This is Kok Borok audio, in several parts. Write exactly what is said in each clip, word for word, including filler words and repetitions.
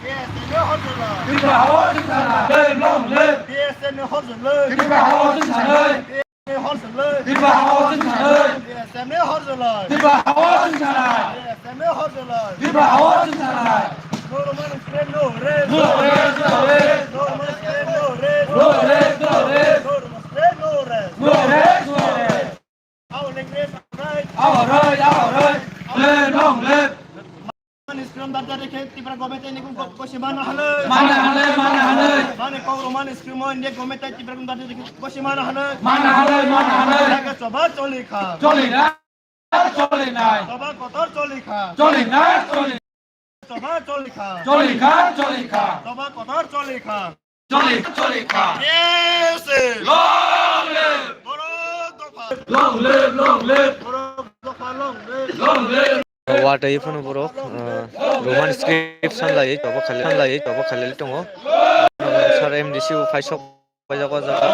Tripura hao chwng sanai. Long live. Tripura hao chwng sanai. Tripura hao chwng sanai. Tripura hao chwng sanai. Tripura hao chwng sanai. Tripura hao chwng sanai. No rest, no rest. No rest, no rest. No rest, no rest. No rest, no rest. No rest, no rest. Our language, our right. Our right, our right. Long live, long live. Roman script dharjak khe Tripura government ni gumko kosi mana halai. Mana halai, mana halai. Mane kok Roman script mo India government Tripura gumko dharjak khe kosi mana halai. Mana halai, mana halai. Jaga choba choli kha. Choli na, choli nai. Choba kotor choli kha. Choli na, choli. Choba choli kha. Choli kha, choli kha. Choba kotor choli kha. Choli, choli kha. Yes. Long live. Borok dopha. Long live, long live. Borok dopha, long live. Long live. Watwi phano borok, uh, Roman script sanlaiwi choba khalai, sanlaiwi choba khalai tongo. Sir M D C bo phaisok paijak o jaga.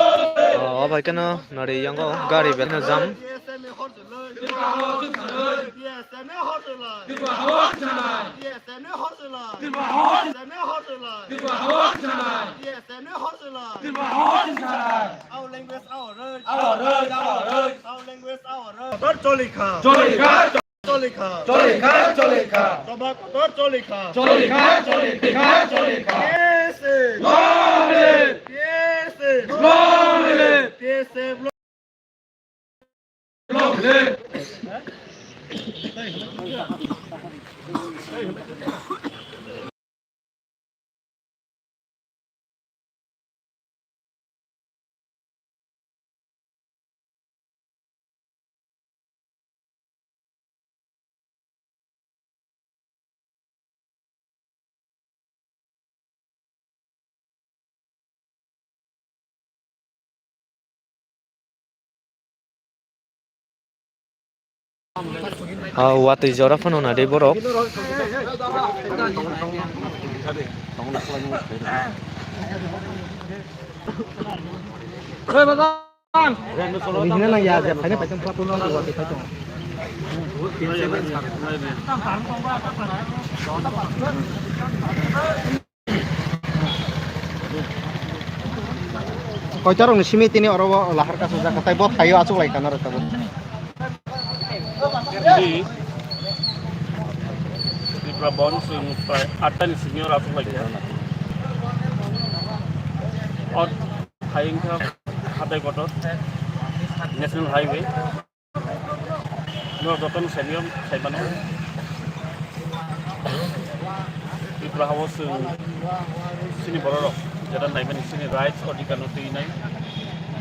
Uh, o bai kheno nari yango gari belai no jam. Our language, our right. Our right, our right. Our language, our right. Kotor choli kha. Choli kha, choli kha. Choli kha, choli kha. Choba kotor choli kha. Choli kha, choli kha, choli kha. Yes. Long live. Yes. Long live. Yes. Ah, watwi jora phano na de borok. Hina nang ya, je, phaina paitong, phatung nang, watwi paitong. Koitorokni simi tini oro o lahar kasijak, tei bo thaio achuk lai kha norok tabuk. Tripura Bandh chwng prai atta ni simi oro achuk lai kha. O hai wngkha hatai kotor National Highway. No, jotono senior saimano. Tripura hao chwng chini bororok jeta naimani chini rights odhikar no twi nai,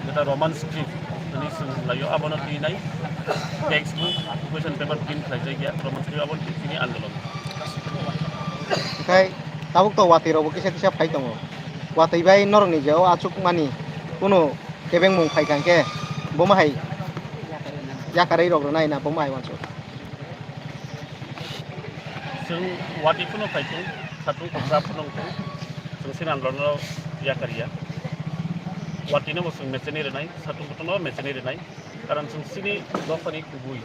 jeta Roman script hwnwi chwng laio abono twi nai, textbook, question paper print khlai jak ya Roman script abono twi chini andolon. Khai tabuk to watwi rok bo kisa kisa phai tongo, watwi bai norok ni je o achuk mani kunu kebengmung phai kha hwnkhe, bo ma hai yakarwi rok rwnai na, bo ma hai uansuk? Chwng watwi phano phai thung, satung kokra phano wng thung, chwng sini andolon no yakar ya. Watwi no bo chwng mechenwi rwnai, satung kutung no mechenwi rwnai. Karon chwng chini dophani kubui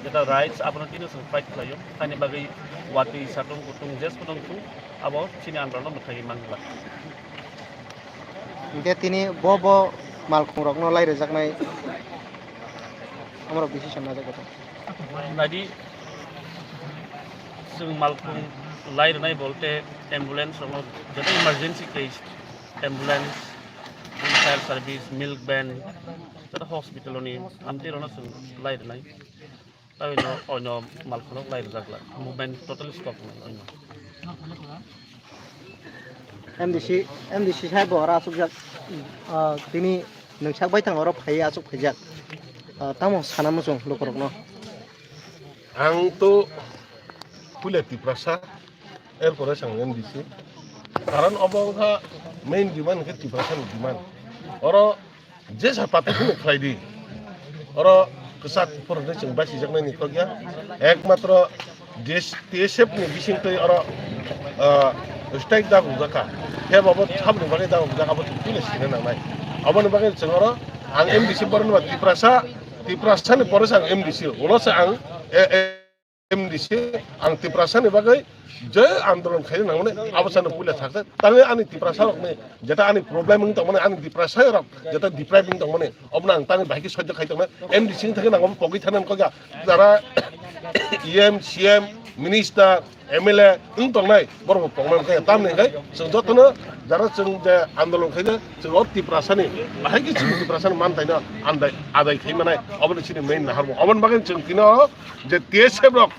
jeta rights abono tino chwng fight khlaio. Ani bagwi watwi satung kutung jes phano wng thung, abo chini andolon no mwthaiwi man glak. Hingke tini bo, bo malkhung rokno lai rwjaknai, amorok decision najak khe. Nadi, chwng malkhung lai rwnai bolte ambulance rokno, joto emergency case, ambulance, fire service, milk van, joto hospital ni amtwi rokno chwng lai rwnai. Taino oino malkhorok lai rwjak la. Movement totally stop wngkha oino. M D C, M D C sai bo oro achukjak, ah, tini nwngsak bai thang oro phai achuk phaijak. Ah, tamo sana muchung lukurokno. Ang to puila Tiprasa, erpore sang M D C. Karon obo wngkha main demand khe Tiprasa ni demand. Oro Jesa pati phano khlai di. Oro kwchak phoro hwnwi chwng basijaknai ni kok ya. Ekmatro D S, T S F ni bising twi oro, ah, strike da bujak kha. Khe bo saboni bagwi da bujak, abo chwng tini sina nangnai. Aboni bagwi chwng oro ang M D C borok ni ba Tiprasa, Tiprasa ni pore se ang M D C, ulo se ang, e, e, M D C ang Tiprasa ni bagwi je andolon khaina nangmani abo sano puila saksa. Tangwi ani Tiprasa rokni jeta ani problem wng tongmani, ani Tiprasa rok jeta deprive wng tongmani, obono ang tangwi bahai khe sojjo khai tongna. M D C wng thangwi nang obo pogwi thangna kokya jara E M, C M, minister, M L A wng tongnai, borok bo poknai khe tamni hwnkhe chwng jotono jara chwng je andolon khaina chwng o Tiprasani bahai khe chini Tiprasani mantaino andai adai khai manai, oboni chini main naharmung. Oboni bagwi chwng tino je T S F rok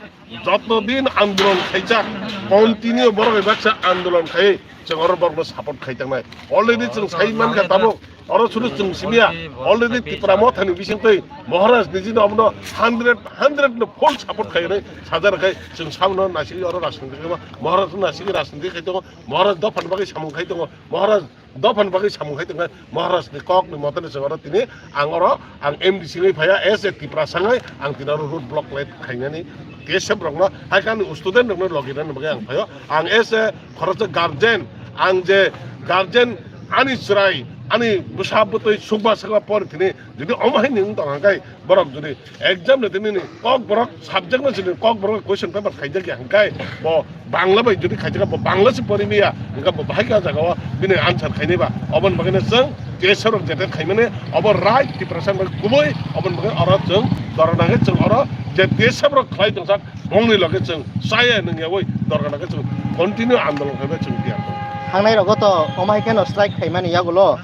joto din andolon khaijak, continue borok bai baksa andolon khai chwng oro borokno support khai tangnai. Already chwng sai mankha tabuk. Oro sudu chwng simiya, already Tipra Mothani bisingtwi Maharaj nijino abono hundred, hundred no full support khainai sajar khai chwng sabono nasigi oro rajniti khai Maharaj no nasigi rajniti khai tongo, Maharaj dophani bagwi samung khai tongo, Maharaj dophani bagwi samung khai tongo, Maharaj ni kok ni mote no chwng oro tini ang oro ang M D C wngwi phaiya, as a Tiprasa wngwi ang tini oro road block lai khainani T S F rokno hai khe ani student rokno logi rwna bagwi ang phaio, ang as a khoroksa guardian, ang je guardian, ani chwrai, ani bwsa bwtwi sukma sakma pori thini, jodi omo hai ni wng tong hwnkhe, borok jodi exam le tini ni kok borok subject no sini kok borok question paper khaijak ya hwnkhe, bo Bangla bai jodi khaijak bo Bangla se pori miya hwnkhe bo bahai khe o jaga o bini answer khainai ba, oboni bagwi no chwng T S F rok jete khaimani obo right Tiprasa wngkha kubui, oboni bagwi oro chwng dorna hwnkhe chwng oro je T S F rok khlai tongsa Bongni loge chwng chaya nungyawi dorgana khe chwng continue andolon khaibai chwng tiyar tongo. Thangnai rogo to omo hai kheno strike khaimani yagulo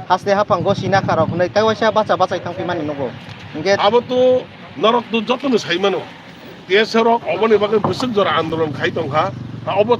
haste haphang gosi nakha rok hwnwi taiwaisa bacha bachai thangphaimani nugo. Hinkhe abo to norok to jotono saimano. T S F rok oboni bagwi bwswk jora andolon khai tongkha. Obo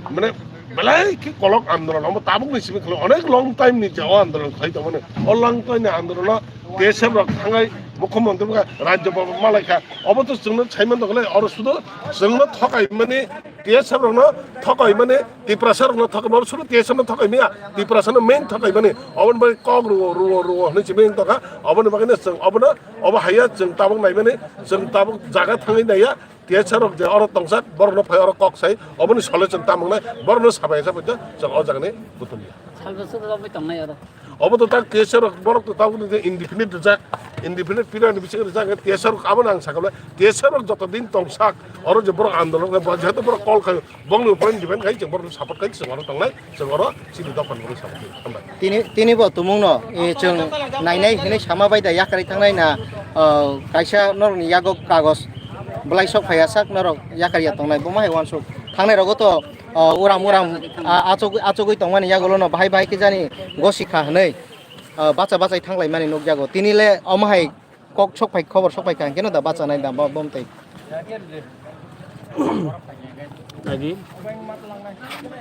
mane belai khe kolok andolon, omo tabukni simi khwlai onek long time ni je o andolon khlai tongmani. O long time ni andolono T S F rok thangai mukhyamantri bwkha rajyopal malaikha. Obo to chwngno saiman tongkha le, oro sudo chwngno thokaimani, T S F rokno thokaimani, Tiprasa rokno thokaimani, oro sudo T S F no thokaimaya, Tiprasa no main thokaimani. Oboni bai kok ruo, ruo, ruo hwnwi simi tongkha. Oboni bagwino chwng obono, obo haiya chwng tabuk naimani, chwng tabuk jaga thangwi naiya. T S F rok je oro tongsa, borokno phai oro kok sai, oboni solution tamo wngnai, borokno sabai sabai chwng o jagani butul ya. Salbwswk rwgwi tongnai oro. Obo to tak T S F rok, borok to tabuk ni je indefinite rijak, indefinite period ni bisingo rijak, T S F rok abono ang sakha, T S F rok joto din tongsak, oro je borok andolon khlai, jehetu borok call khai, bongni point defend khai, chwng borokno support khai, chwng oro tongnai. Chwng oro chini dophani bagwi sama khe, hambai. Tini, tini bo tumungno, eh, chwng nainai hinwi sama bai da yakarwi thangnai na, ah, kaisa norokni yago kagos bwlai sok phaiya sak norok yakarya tongnai, bo ma hai uansuk thangnai rogo to, ah, uram uram, ah, achugwi, achugwi tongmani yagulono bahai bahai khe jani gosi kha hinwi, ah, bacha bachai thanglaimani nukjago. Tini le omo hai kok sok phai, khobor sok phai kha, hwnkhe no da bachanai da bo, bo mwtai. Nagi,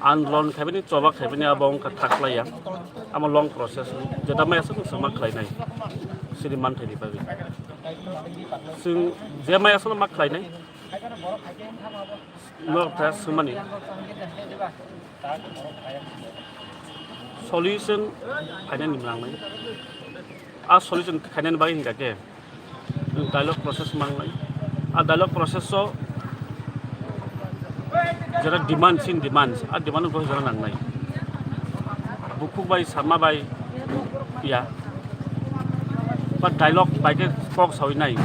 andolon khaibani, choba khaibani abo wngkha thaklaiya. Amo long process, jeta maya aswk swngma khlainai. Siri manthai ni bagwi. Chwng je maya aswkno ma khlainai. Norok tha swngmani. Solution phainani nangnai. A solution khainani bagwi hingkha khe dialogue process mangnai. A dialogue process o jera demand, sin demand, a demand o jera nangnai. Bukhuk bai sama bai ya. Ba dialogue bai khe kok sawi nai.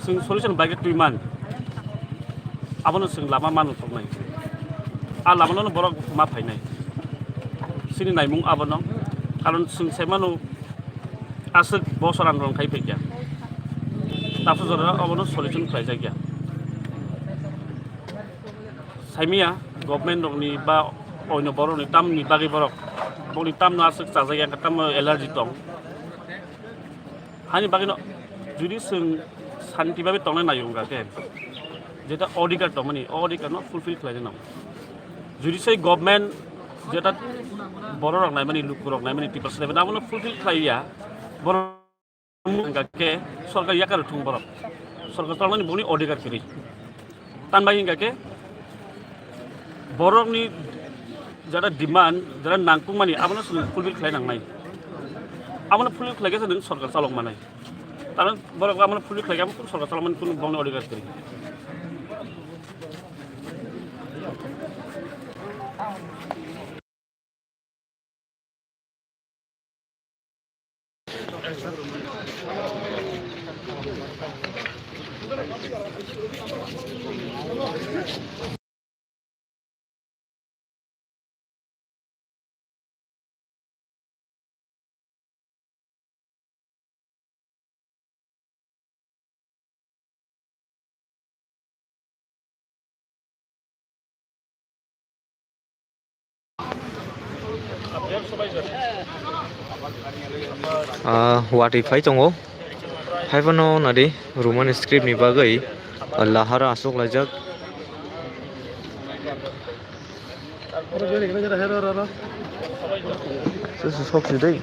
Chwng solution bai khe twi man. Abono chwng lama mano thoknai. A lamano borok ma phainai. Chini naimung abono. Karon chwng sai mano aswk bosor andolon khai phaikya. Tabuk jora abono solution khlaijakya. Saimia government rokni ba oino borokni tamni bagwi borok. Boni tamno aswk chajakya, tamno allergy tong. Hani bagwino jodi chwng santi babe tongnai nai wngkha khe, jeta odhikar tongmani, o odhikar no fulfill khlaina nango. Jodi se government jeta borok rok naimani, luku rok naimani, Tiprasa naimani, abono fulfill khlaiya, borok wngkha khe sorkar yakar thung borok. Sorkar tongmani boni odhikar kwrwi. Tan bai hingkha khe borokni jara demand, jara nangkukmani, abono chwng fulfill khlai nangnai. Abono fulfill khlai khe chwng sorkar chalok manai. Karon borok abono fulfill khlai khe abo sorkar chalokmani kunu bongni odhikar kwrwi. Ah, watwi phai tongo. Haiphano nadi Roman script ni bagwi lahara aswk laijak. Sese sok si dei.